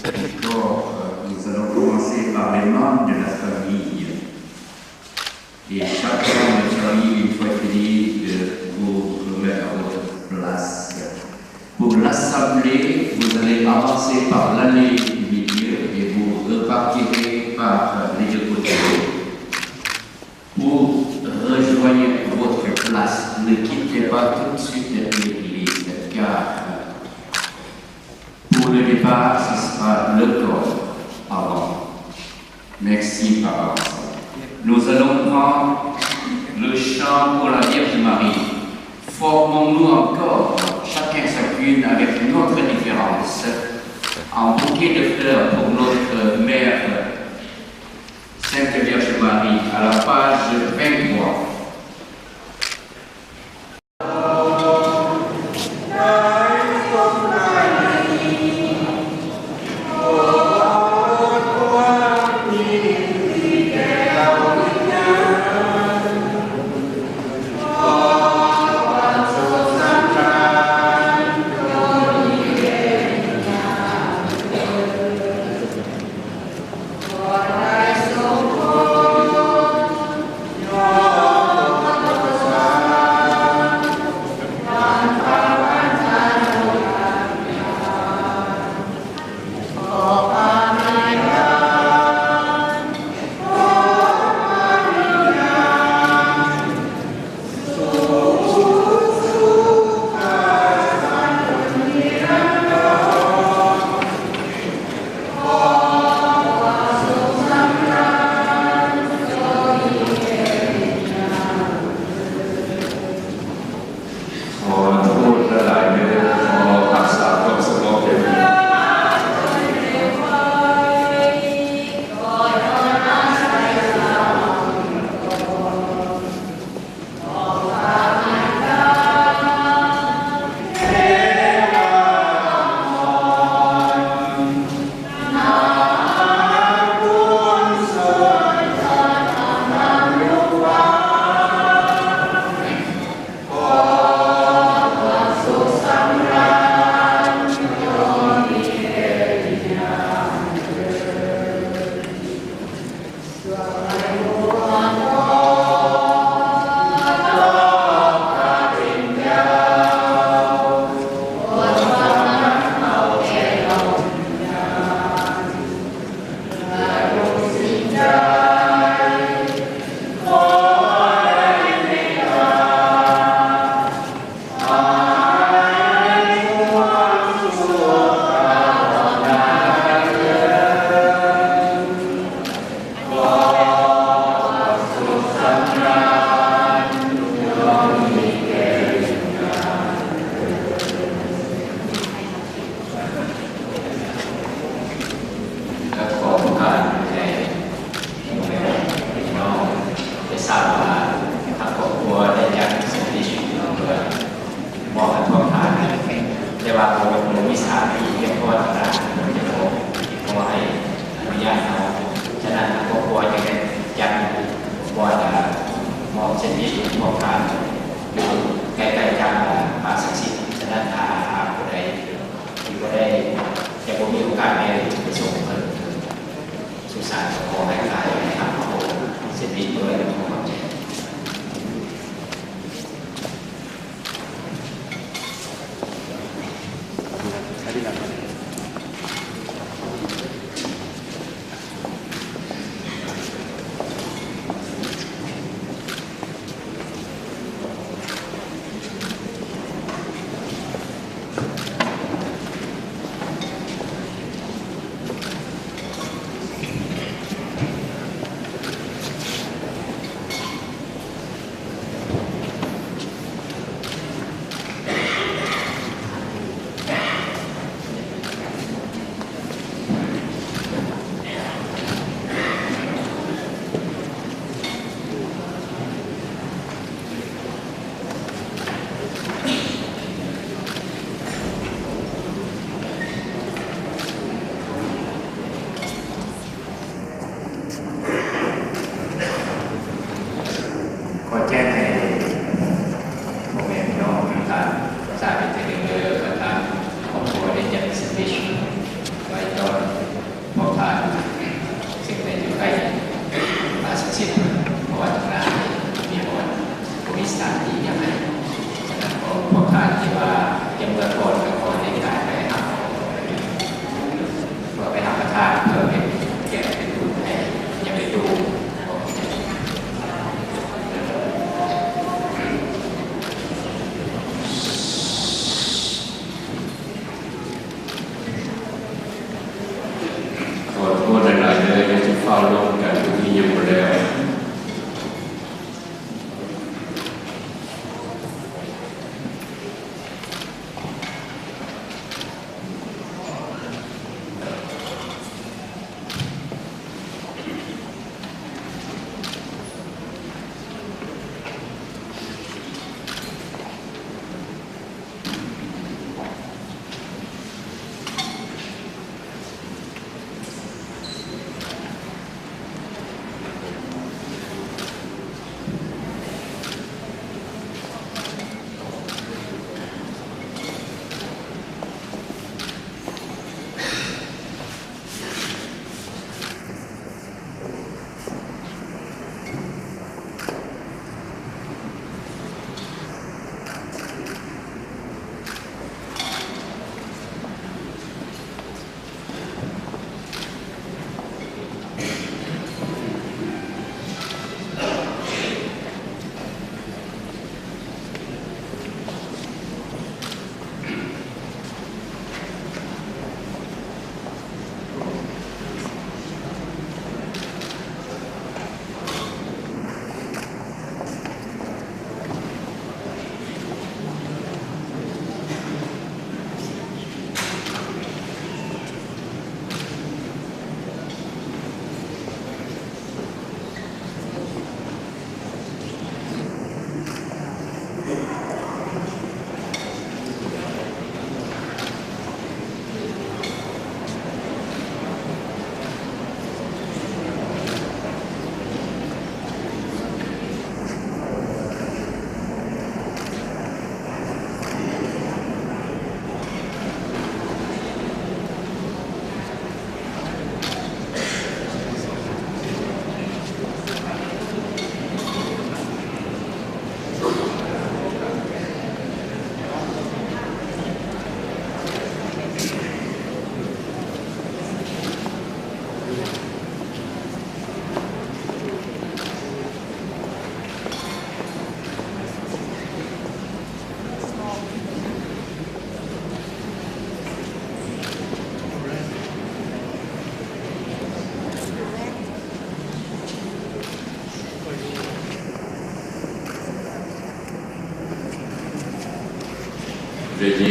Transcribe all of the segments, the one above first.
D'accord, euh, nous allons commencer par les membres de la famille. Et chaque membre de la famille, une fois fini, de vous remettre à votre place. Pour l'assemblée, vous allez avancer par l'allée du milieu et vous repartirez par les deux côtés. Pour rejoindre votre place, ne quittez pas tout de suite l'église, car pour le départ, ce sera le corps avant. Merci par avance. Nous allons prendre le chant pour la Vierge Marie. Formons-nous en corps, chacun, chacune, avec notre différence, un bouquet de fleurs pour notre mère, Sainte Vierge Marie, à la page vingt-trois.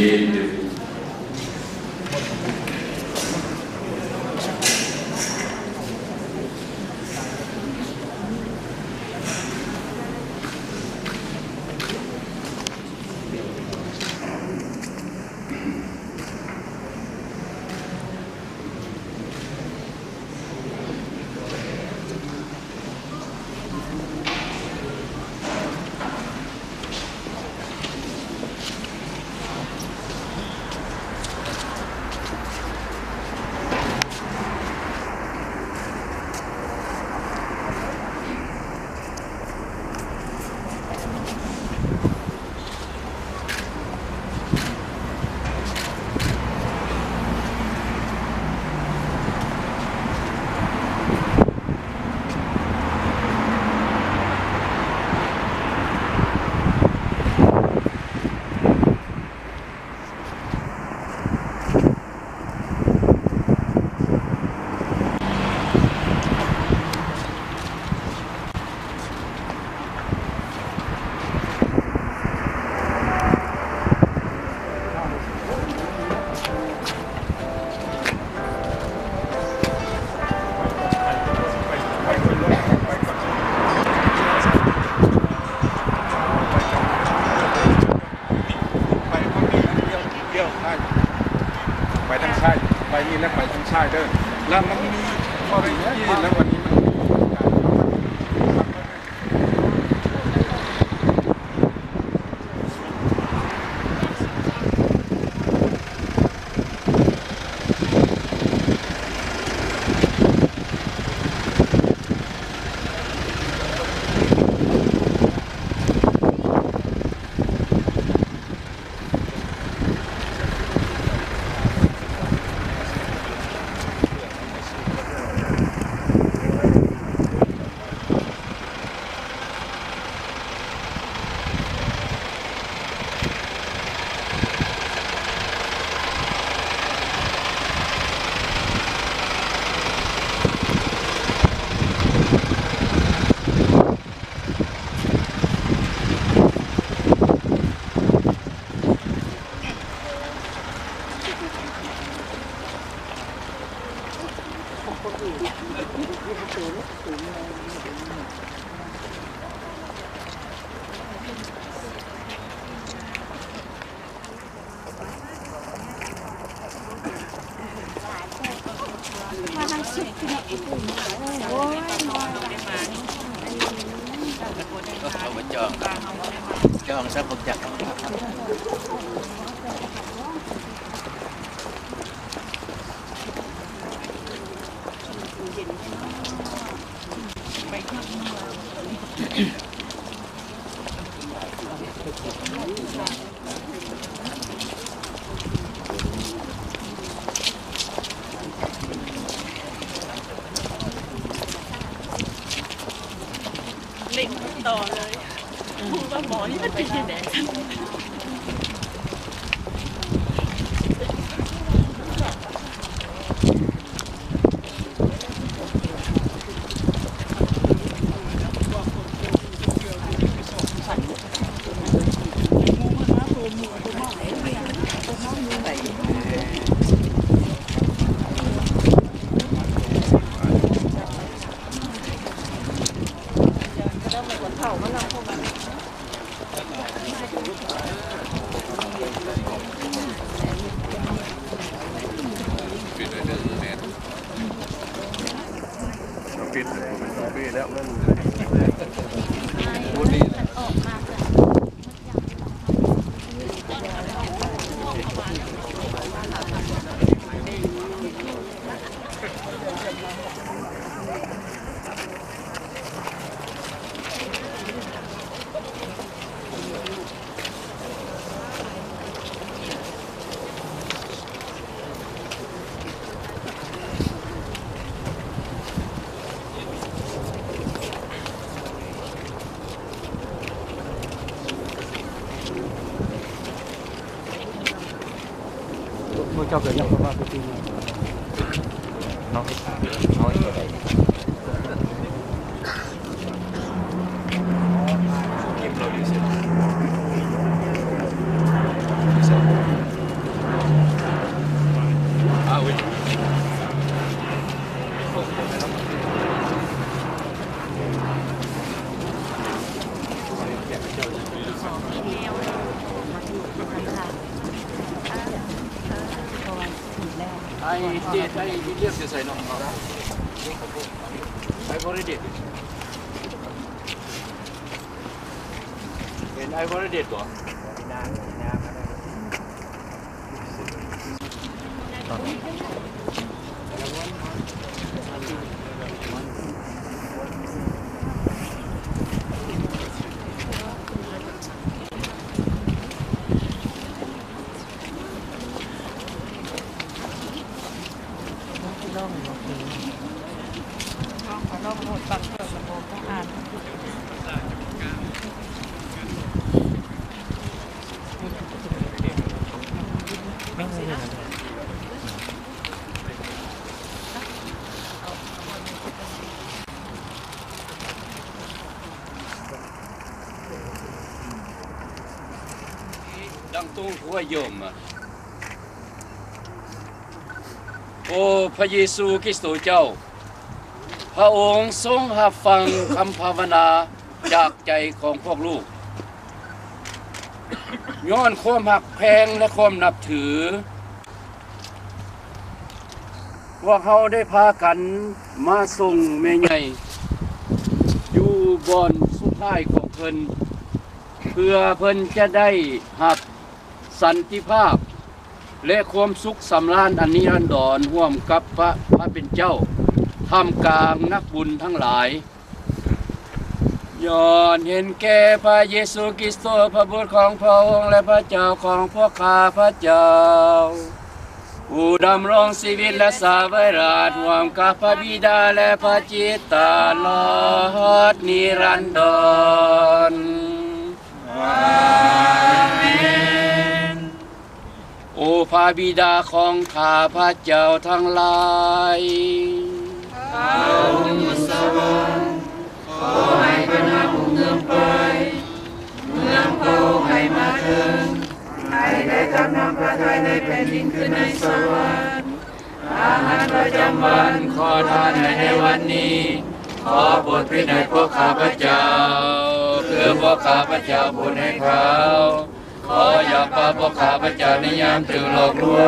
rendez-vous. ໄປທາງຊ້າຍ ໄປນີ້ແລ້ວໄປທາງຊ້າຍເດີ ແລ້ວມັນມີຂໍ້ດີທີ່ ແລ້ວວັນນີ້ມັນ ເອົາມາຈອງ ຈອງຊະພວກຈັກ. ເລັ່ງຕໍ່ເລີຍ ຮູ້ວ່າໝໍນີ້ມັນເປັນຈັ່ງໃດ. ບໍ່ຈັບເລີຍ ຍັງບໍ່ມາຕົວຈິງ. ເຮົາເຮັດ ເຮົາເຮັດໄດ້. ເກັບເອົາຢູ່ເຊິ່ງ. ໃສ່ເລກຢູ່ໃສເນາະ? ໄອໂບເຣເດດ ເຫັນໄອໂບເຣເດດບໍ່? ดังตุ้งหัวโยมอะ ໂອພະເຢຊູຄຣິສໂຕເຈົ້າ, ພະອົງຊົງຮັບຟັງຄຳພາວະນາຈາກໃຈຂອງພວກລູກ. ຍ້ອນຄວາມຮັກແພງ ແລະ ຄວາມນັບຖື, ພວກເຮົາໄດ້ພາກັນມາສົ່ງແມ່ໃຫຍ່ຢູ່ບ່ອນສຸດທ້າຍຂອງເພິ່ນ, ເພື່ອເພິ່ນຈະໄດ້ຮັບສັນຕິພາບ ແລະ ຄວາມສຸກສຳລານອັນນິລັນດອນ ຮ່ວມກັບພະ ພະເປັນເຈົ້າ ທ່າມກາງນັກບຸນທັງຫຼາຍ. ຍ້ອນເຫັນແກ່ພະເຢຊູຄຣິສໂຕ ພະບຸດຂອງພະອົງ ແລະ ພະເຈົ້າຂອງພວກຂ້າພະເຈົ້າ, ຜູ້ດຳລົງຊີວິດ ແລະ ສະເຫວີຍລາດ ຮ່ວມກັບພະບິດາ ແລະ ພະຈິດຕະຕະຫຼອດນິລັນດອນ. ອາເມນ. ໂອພະບິດາຂອງຂ້າພະເຈົ້າທັງຫຼາຍ, ພະອົງຢູ່ສະຫວັນ, ຂໍໃຫ້ພະນາມອົງເໜືອໄປ, ເມືອງພະອົງໃຫ້ມາເຖິງ, ໃຫ້ໄດ້ຕາມນ້ຳພະໄທໃນແຜ່ນດິນຄືໃນສະຫວັນ. ອາຫານປະຈຳວັນຂໍທ່ານໃຫ້ໃນວັນນີ້, ຂໍໂປດຜິດໃຫ້ພວກຂ້າພະເຈົ້າ ຄືພວກຂ້າພະເຈົ້າໂປດໃຫ້ເຂົາ. ຂໍຢ່າປະພວກຂ້າພະເຈົ້າໃນຍາມຖືກຫຼອກລວ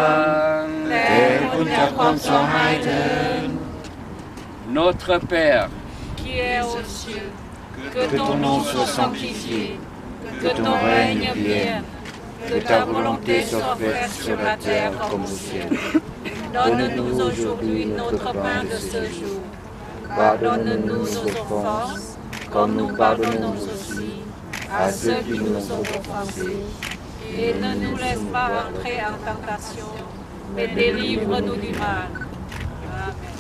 ງ, ແຕ່ໃຫ້ພົ້ນຈາກຄວາມຊົ່ວຮ້າຍເທີ້ນ. Notre Père, qui es aux cieux, que ton nom soit sanctifié, que ton règne vienne, que ta volonté soit faite sur la terre comme au ciel. Donne-nous aujourd'hui notre pain de ce jour. Pardonne-nous nos offenses, comme nous pardonnons aussi à ceux qui nous ont offensés, et ne nous laisse pas entrer en tentation, mais délivre-nous du mal. Amen.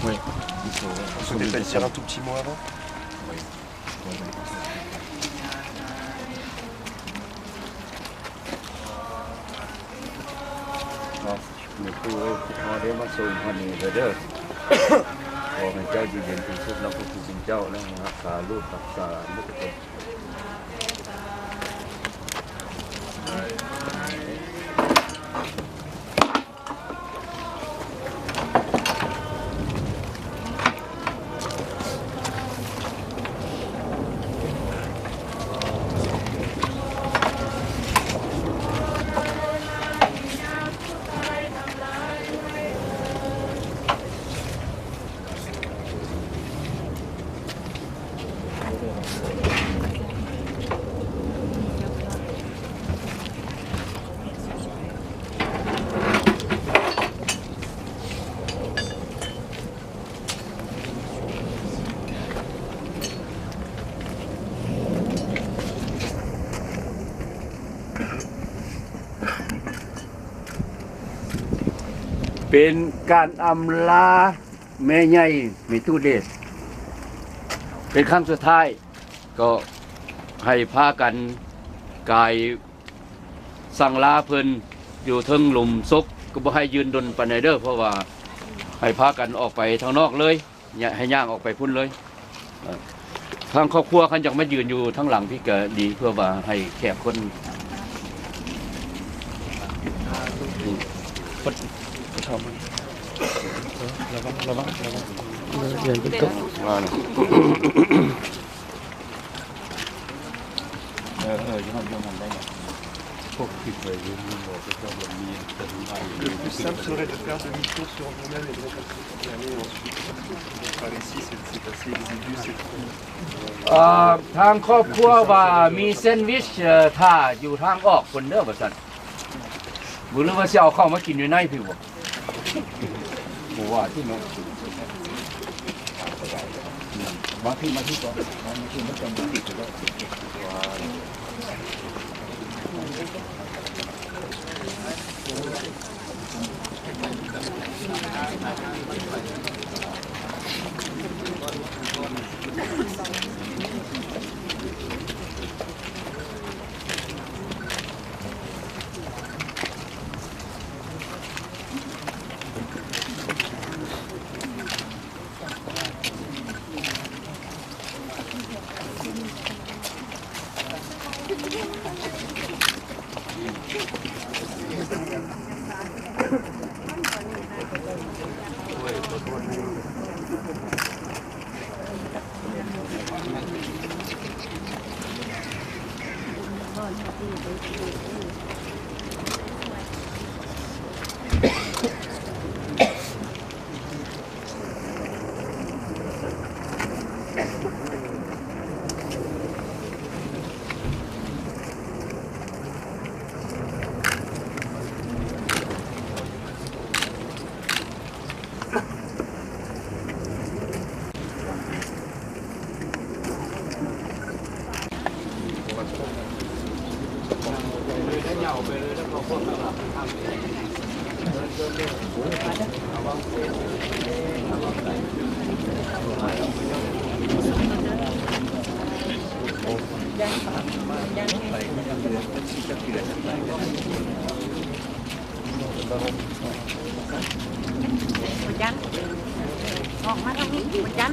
Oui, il faut, il faut peut-être dire un tout petit mot avant. Oui. Bon, ມີຜູ້ເອີຍ ຂໍໄດ້ມາສົ່ງຮອດນີ້ເດີ. ຂໍໃຫ້ເຈົ້າຢູ່ເຢັນເປັນສຸກນຳພະຜູ້ເປັນເຈົ້າ ແລະ ຮັກສາລູກ ຮັກສາລູກທຸກຄົນ. ເປັນການອຳລາແມ່ໃຫຍ່ ແມ່ຕູ້ເດດ ເປັນຄັ້ງສຸດທ້າຍ. ກໍໃຫ້ພາກັນກາຍສັງລາເພິ່ນຢູ່ເທິງໂລງສົບ, ກໍບໍ່ໃຫ້ຢືນດົນປານໃດເດີ, ເພາະວ່າໃຫ້ພາກັນອອກໄປທາງນອກເລີຍ, ໃຫ້ຍ່າງອອກໄປພຸ້ນເລີຍ. ທາງຄອບຄົວຄັນຢາກມາຢືນຢູ່ທາງຫຼັງພີ້ກໍດີ, ເພື່ອວ່າໃຫ້ແຂກຄົນ. ປະ ປະທອມ ເອີ ລະວັງ ລະວັງ ລະວັງ ເອີ ຢ່າໄປຕົກ ມານະ ເອີ ເອີ ຢູ່ຫັ້ນ ຢູ່ຫັ້ນໄດ້ Le plus simple serait de faire demi-tour sur vous-même et de repartir. D'aller ensuite par ici, c'est, c'est assez exigu, c'est trop. ເອີ ທາງຄອບຄົວວ່າມີແຊນວິດ ເອີ ຖ້າຢູ່ທາງອອກພຸ້ນເດີວ່າຊັ້ນ ບໍ່ຮູ້ວ່າຊິເອົາເຂົ້າມາກິນຢູ່ໃນພີ້ບໍ່ ບໍ່ວ່າທີ່ເນາະ ມາພີ້ ມາພີ້ກ່ອນ ມາພີ້ ມັນຈັ່ງບໍ່ຕິດຢູ່ແລ້ວ. ບໍ່ຈັນ ອອກມາທາງນີ້ ບໍ່ຈັນ.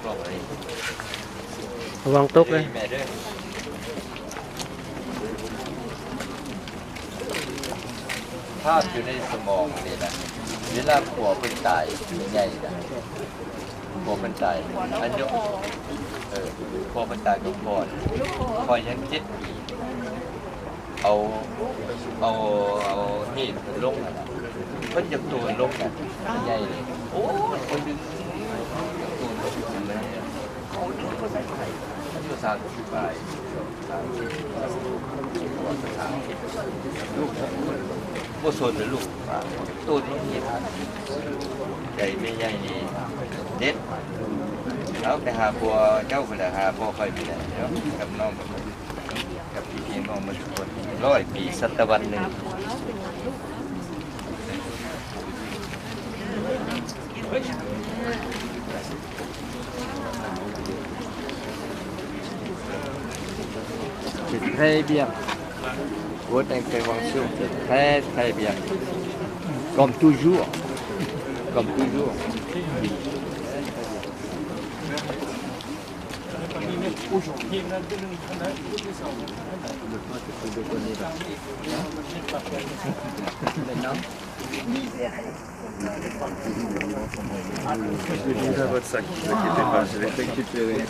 ລະວັງຕົກເດີແມ່ເດີ. ພາບຢູ່ໃນສະໝອງນີ້ນະ ເວລາຜົວເພິ່ນຕາຍ ແມ່ໃຫຍ່ນະ ຜົວເພິ່ນຕາຍ ອາຍຸ ເອີ ຜົວເພິ່ນຕາຍກ່ອນ ຂ້ອຍຍັງເຈັດປີ ເອົາ ເອົາ ເອົາເຫດເພິ່ນລົງຫັ້ນນະ ເພິ່ນຢາກໂຕນລົງນະ ໃຫຍ່ເລີຍ ໂອ້ຍ ຄົນດຶງ ຢາກໂຕນລົງຫັ້ນນະ ອາຍຸສາມສິບປາຍ ສາມສິບ ລູກ ບໍ່ສົນເລີຍລູກ ໂຕນລົງເຫດ ໃຈແມ່ໃຫຍ່ນີ້ເດັດ ເອົາ ໄປຫາຜົວເຈົ້າພຸ້ນລະ ຫາຜົວຂ້ອຍນີ້ແຫຼະ ເອົາ ກັບນ້ອງ ກັບພີ່ໆນ້ອງໆໝົດທຸກຄົນ ຮ້ອຍປີ ສະຕະວັດໜຶ່ງ. C'est très bien. Votre intervention, c'est très, très bien. Comme toujours. Comme toujours. Votre sac, ne vous inquiétez pas, je vais récupérer.